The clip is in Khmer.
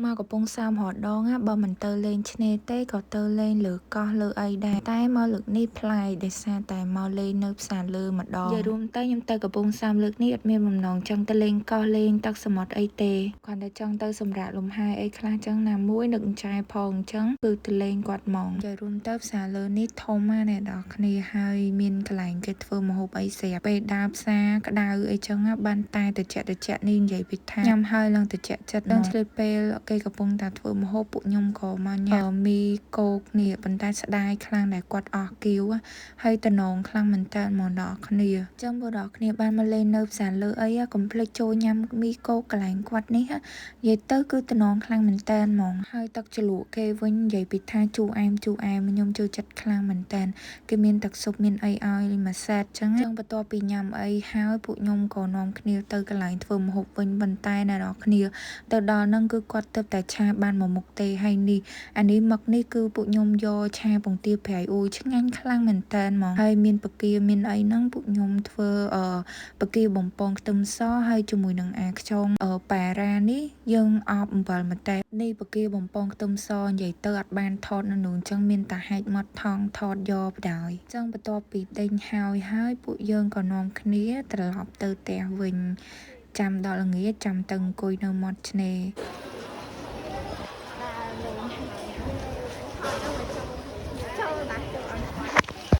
មកកំពង់សោមរាល់ដងបើមិនទៅលេងឆ្នេរទេក៏ទៅលេងលើកោះលើអីដែរតែមកលើកនេះប្លែកដោយសារតែមកលេងនៅផ្សារលើម្ដងនិយាយរួមទៅខ្ញុំទៅកំពង់សោមលើកនេះអត់មានបំណងចង់ទៅលេងកោះលេងទឹកសមុទ្រអីទេគ្រាន់តែចង់ទៅសម្រាកលំហែអីខ្លះចឹងណាមួយនឹកចែផងអញ្ចឹងគឺទៅលេងគាត់ហ្មងនិយាយរួមទៅផ្សារលើនេះធំណាស់អ្នកនរគ្នាហើយមានកន្លែងគេធ្វើម្ហូបអីស្រាប់ពេលដើរផ្សារក្តៅអីចឹងបានតែតិចតិចនេះនិយាយពីថាញ៉ាំហើយឡើងតិចចិត្តដល់ឆ្លៀតពេលគេកំពុងតែធ្វើម្ហូបពួកខ្ញុំក៏មកញ៉ាំមីគោកនេះប៉ុន្តែស្ដាយខ្លាំងដែលគាត់អស់គៀវហើយតំណងខ្លាំងមែនតើមកដល់គ្នាចឹងបើដល់គ្នាបានមកលេងនៅផ្សារលើអីកុំភ្លេចចូលញ៉ាំមីគោកកន្លែងគាត់នេះនិយាយទៅគឺតំណងខ្លាំងមែនតើហ្មងហើយទឹកជ្រលក់គេវិញនិយាយពីថាជូរអែមជូរអែមខ្ញុំចូលចិត្តខ្លាំងមែនតើគេមានទឹកស៊ុបមានអីឲ្យមួយសេតចឹងចឹងបន្ទាប់ពីញ៉ាំអីហើយពួកខ្ញុំក៏នាំគ្នាទៅកន្លែងធ្វើម្ហូបវិញប៉ុន្តែអ្នកនរគ្នាទៅដល់ហ្នឹងគឺគាត់ទៅតែឆាបានមួយមុខទេហើយនេះអានេះមឹកនេះគឺពួកខ្ញុំយកឆាពងទាប្រៃអូយឆ្ងាញ់ខ្លាំងមែនតើហ្មងហើយមានពគាមានអីហ្នឹងពួកខ្ញុំធ្វើអឺពគាបំពងខ្ទឹមសហើយជាមួយនឹងអាខ្យងប៉ារ៉ានេះយើងអបអំបិលម្ទេសនេះពគាបំពងខ្ទឹមសនិយាយទៅអត់បានថតនៅនោះអញ្ចឹងមានតែហែកមាត់ថងថតយកបដ ாய் អញ្ចឹងបន្ទាប់ពីដេញហើយហើយពួកយើងក៏នាំគ្នាត្រឡប់ទៅផ្ទះវិញចាំដល់ល្ងាចចាំទៅអង្គុយនៅមាត់ឆ្នេរ។